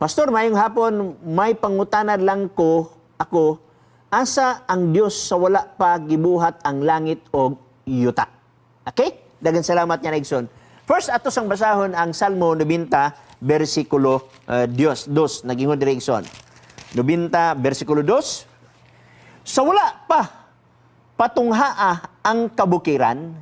Pastor, mayong hapon, may pangutana lang ko ako, asa ang Dios sa wala pa gibuhat ang langit o yuta? Okay? Daghang salamat niya, igsoon. First, ato sang basahon ang Salmo 90, versikulo Dios, 2, nagingon diri, igsoon. 90, versikulo 2. Sa wala pa patunghaa ang kabukiran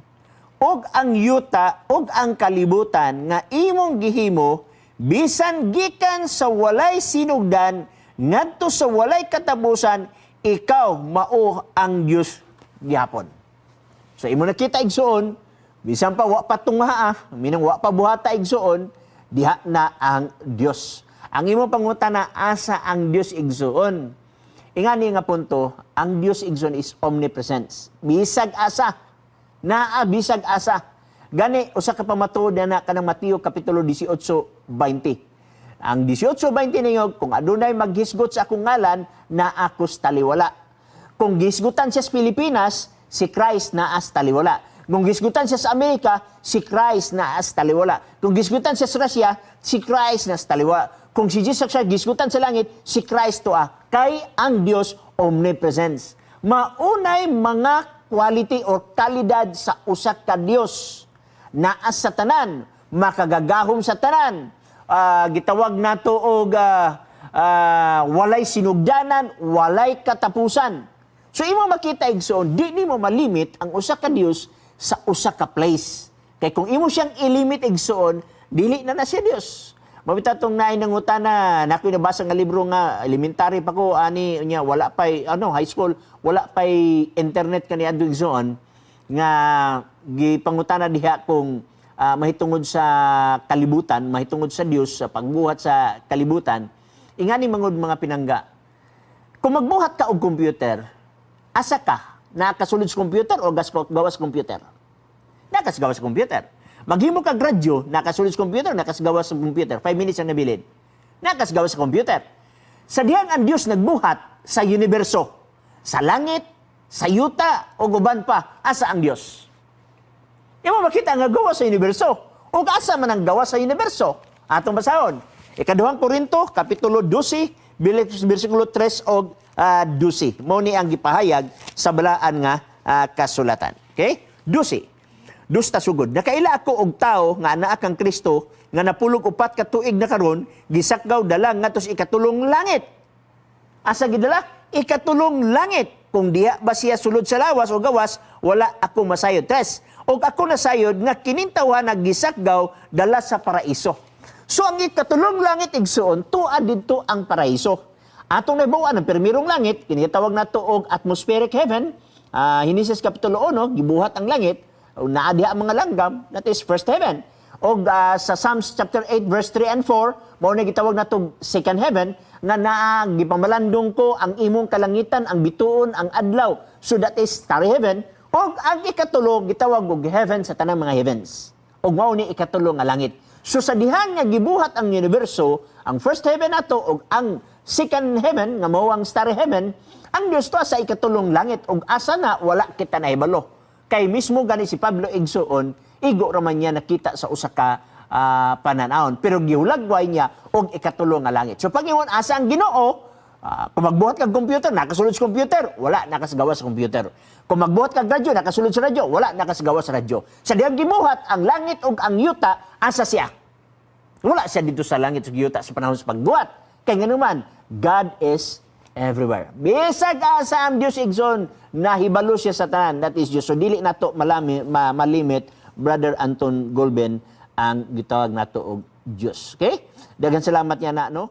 og ang yuta og ang kalibutan nga imong gihimo, bisan gikan sa walay sinugdan ngadto sa walay katapusan, ikaw mao ang Dios gihapon. So imo nakita, igsoon, bisan pa wa patunghaa, minang wa pa buhata, igsoon, diha na ang Dios. Ang imo pangutana, asa ang Dios, igsoon? Ingani nga punto, ang Dios, igsoon, is omnipresence. Bisag asa. Naa bisag asa. Gani usa ka pamatuod na kanang Mateo kapitulo 18:20. Ang 18:20 ninyo, kung adunay maghisgot sa akong ngalan, naa ko sa taliwala. Kung gisgutan siya sa Pilipinas, si Christ naa sa taliwala. Kung gisgutan siya sa Amerika, si Christ naa sa taliwala. Kung gisgutan siya sa Russia, si Christ naa sa taliwala. Kung si Jesus siya gisgutan sa langit, si Christ to. Kay ang Dios omnipresence. Maunay mga quality or kalidad sa usa ka Dios. Naa sa tanan, makagagahom sa tanan. Gitawag nato og walay sinugdanan, walay katapusan. So imo makita, igsoon, di nimo malimit ang usa ka Dios sa usa ka place. Kay kung imo siyang ilimit, igsoon, dili na na siya Dios. Mabita tong naay nangutana, na ako'y nabasa nga libro nga elementary pa ko ani nya, wala pay ano, high school, wala pay internet kani adto, igsoon, nga gipangutana diha kung mahitungod sa kalibutan, mahitungod sa Dios sa pagbuhat sa kalibutan. Ingani mangod, mga pinangga. Kung magbuhat ka og computer, asa ka? Nakasulod sa computer o gas gawas computer? Nakasgawas sa computer. Maghimo kag radyo, nakasulod sa computer, nakasgawas sa computer. 5 minutes ang nabilin. Nakasgawas sa computer. Sa dihang ang Dios nagbuhat sa universo, sa langit, sa yuta, o uban pa, asa ang Dios? Imo makita nga gawas sa universo. O asa man ang gawas sa universo? Atong basahon. Ikaduhang Korinto, Kapitulo 12, versikulo 3 og 12. Mao ni ang gipahayag sa balaan nga kasulatan. Okay? 12. Dus ta sugod. Nakaila ako og tao nga anaa kang Kristo nga napulog 4 ka tuig na karon, gisakgaw dala ngadto sa ikatulong langit. Asa gidala? Ikatulong langit. Kung diha ba siya sulod sa lawas o gawas, wala ako masayod. Tres. Og ako nasayod nga kining tawhana gisakgaw dala sa paraiso. So ang ikatulong langit, igsoon, tua didto ang paraiso. Atong nahibaw-an ang permirong langit, kini tawag nato og atmospheric heaven. Henesis kapitulo 1, gibuhat ang langit, naa diha ang mga langgam, that is first heaven. Og sa Psalms chapter 8 verse 3 and 4, mao na gitawag nato second heaven nga naa gipamalandong ko ang imong kalangitan, ang bituon, ang adlaw. So that is starry heaven. Og ang ikatulo gitawag og heaven sa tanang mga heavens. Og mao ni ikatulo nga langit. So sa dihang nga gibuhat ang universo, ang first heaven nato og ang second heaven nga mao ang starry heaven, ang Dios to sa ikatulong langit og asa na wala kita nahibalo. Kay mismo gani si Pablo, igsoon, igo raman niya nakita sa usa ka pananawon. Pero gihulagway niya og ikatulo nga langit. So pag-ingon asa ang Ginoo, kung magbuhat kag computer, nakasulod sa computer, wala nakasgawas sa computer. Kung magbuhat kag radyo, nakasulod sa radyo, wala nakasgawas sa radyo. Sa dihang gibuhat ang langit ug ang yuta, asa siya? Wala siya dito sa langit ug yuta sa panahon sa pagbuhat. Kay nganuman, God is everywhere. Bisag asa ang Dios, igsoon, nahibalo siya sa tanan. That is Diyos. So dili nato malimit, Brother Anton Golben, ang gitawag nato og Dios. Okay? Daghang salamat niya na, no?